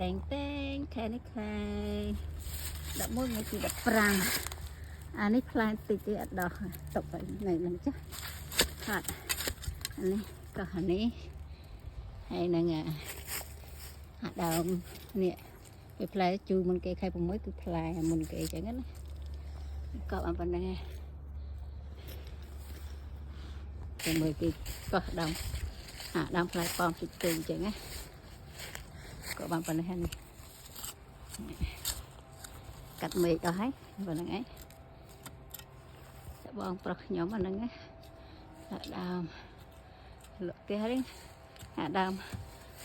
តែងតែងខែនេះខែ11ថ្ងៃទី15អានេះផ្លែតិចទេអត់ដោះຕົកឲ្យនៅនឹងចាស់ហាត់អានេះក៏អានេះហើយនឹងអាអាដើមនេះវាផ្លែជូរមុនគេខែ6គឺផ្លែមុនគេអញ្ចឹងណាកប់អាប៉ុណ្ណឹងឯងតែមើលគេកោះដើមអាដើមផ្លែប៉ោមតិចតិចអញ្ចឹងណាក៏បានប៉ុណ្ណេះហើយនេះកាត់មេឃអស់ហើយប៉ុណ្ណឹងឯងតែបងប្រុសខ្ញុំអាហ្នឹងណាអាដើមលក់ផ្ទះនេះអាដើម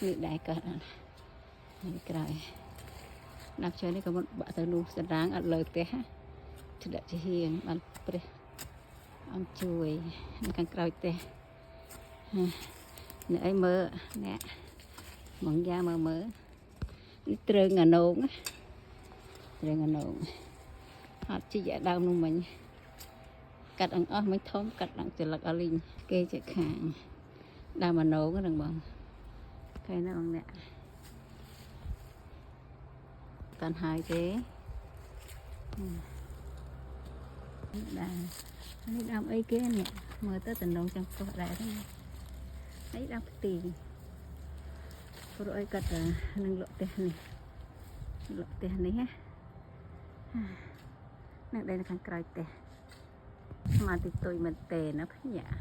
នេះដែរក៏នេះក្រោយដើមឈើនេះក៏មិនបាក់ទៅនោះសណ្ដាងអត់លើផ្ទះណាឆ្លាក់ជាហៀងបានព្រះអង្គជួយនៅខាងក្រោយផ្ទះនេះអីមើលអ្នកមកយ៉ាមើលមើលនេះទ្រើងអានងណាទ្រើងអានងអត់ជីកអាដើមនោះមិញកាត់អង្អស់មិញធំកាត់ឡើងចលឹកអលីងគេជាខាងដើមអានងហ្នឹងបងគេណាបងអ្នកកាន់ហើយទេដែរនេះដើមអីគេនេះមើលទៅតំណងចង់កោះដែរហ្នឹងហើយដើមផ្ទីព្រោះអីគាត់នឹងលក់ផ្ទះនេះលក់ផ្ទះនេះណានឹងដែលនៅខាងក្រោយផ្ទះស្មានតិចទុយមែនទេណាភ្ញាក់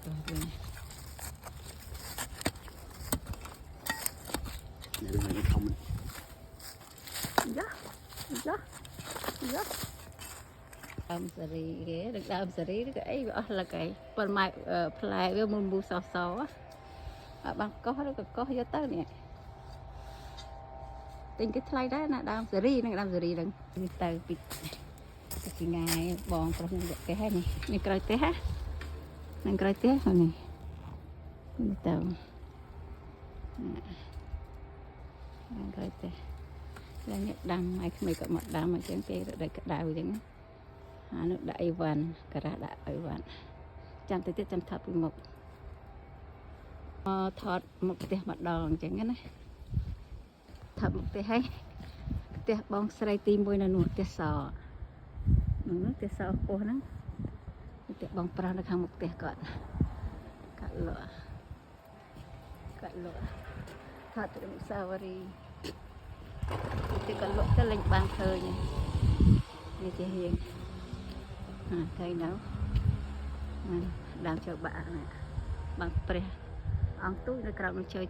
ទៅវិញ នេះវាធំ យ៉ាយ៉ាយ៉ាដើមសេរីគេឬដើមសេរីឬក៏អីវាអស់លឹកអីប៉ុន្មានផ្លែវាមូលមូលសសអត់បានកោះឬក៏កោះយកទៅនេះទិញគេថ្លៃដែរណាដើមសេរីនឹងដើមសេរីហ្នឹងនេះទៅពីពីងាយបងប្រុសនឹងយកផ្ទះនេះនេះក្រោយផ្ទះហ៎នឹងក្រោយផ្ទះនេះនេះទៅនឹងក្រោយផ្ទះ ឡើងអ្នកដាំឲ្យក្មេងក៏មកដាំអញ្ចឹងពេលរដូវក្តៅអញ្ចឹងអានោះដាក់អីវ៉ាន់ការ៉ាដាក់អីវ៉ាន់ចាំទៅទៀតចាំថតពីមុខមកថតមុខផ្ទះម្ដងអញ្ចឹងណាថតមុខផ្ទះហើយផ្ទះបងស្រីទី1នៅនោះផ្ទះសនោះផ្ទះសខ្ពស់ហ្នឹងផ្ទះបងប្រុសនៅខាងមុខផ្ទះគាត់គាត់លក់គាត់លក់ថតទៅអនុស្សាវរីយ៍ ទីក៏លក់ទៅលេងបានឃើញនេះជាហៀងហាឃើញនៅដើមជើបាក់ណាបាំងព្រះអង្គទូចនៅក្រោមនឹងជើ